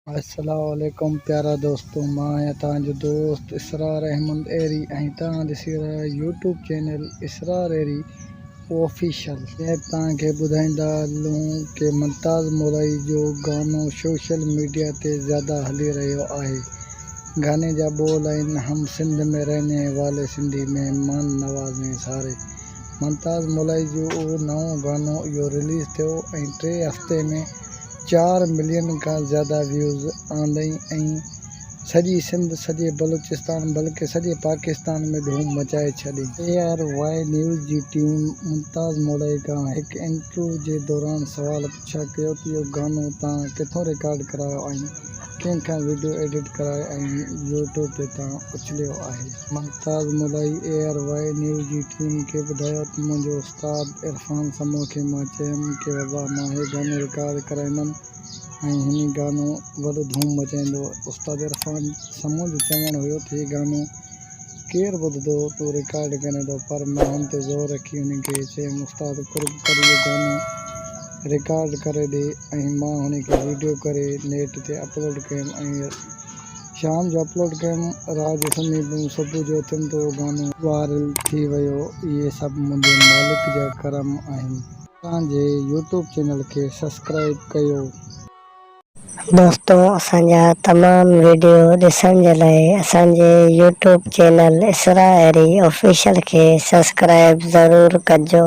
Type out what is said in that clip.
السلام عليڪم پيارا دوستو مان آهيان توهان جو دوست اسرار احمد ايري ۽ توهان ڏسي رهيا آهيو YouTube channel Israr Ahri official. جنهن توهان کي ٻڌائيندا هلون ڪي ممتاز مولائي جو گانو سوشل ميڊيا تي زياده هلي رهيو آهي گاني جا ٻول آهن هم سنڌ ۾ رهني والي سنڌي مهمان نواز هين ساري ممتاز مولائي جو اهو نئون گانو اهو رليز ٿيو ۽ ٽي هفتي ۾ چار ملين کان زياده ويوز آندئين ۽ سڄي سنڌ، سڄي بلوچستان بلڪه سڄي پاڪستان ۾ ڌوم مچائي ڇڏي. اي آر وائي نيوز جي ٽيم ممتاز مولائي کان هڪ انٽرويو جي دوران سوال پڇا ڪيو ته اهو گانو توهان ڪٿون رڪارڊ ڪرايو ۽ ڪنهن کان وڊيو ايڊٽ ڪرائي ۽ يوٽيوب تي توهان اڇليو آهي. Mumtaz Molai A R Y news جي ٽيم کي ٻڌايو ته منهنجو استاد عرفان سمون کي مان چيم ڪي بابا مان هي گانو رڪارڊ ڪرائيندم ۽ هني گانو وڏو ڌوم مچائيندو استاد عرفان سمون جو چوڻ هيو ته هي گانو ڪير ٻڌندو تون رڪارڊ ڪرين ٿو پر مان هن تي زور رکي هن کي چيم استاد قرب ڪر اهو گانو رڪارڊ ڪري ڏي ۽ مان هن کي ويڊيو ڪري نيٽ تي اپلوڊ ڪيم ۽ شام جو اپلوڊ ڪيم رات جو سمهي پيم صبح جو اٿيم ته اهو گانو وائرل ٿي ويو اهي سڀ منهنجي مالڪ جا ڪرم آهن. اسان جي يوٽيوب چينل کي سسڪرائيب ڪيو. دوستو اسان جا تمام ويڊيو ڏسڻ جي لاء اسان جي يوٽيوب چينل اسرا ايري آفيشل کي سسڪرائيب ضرور ڪجو.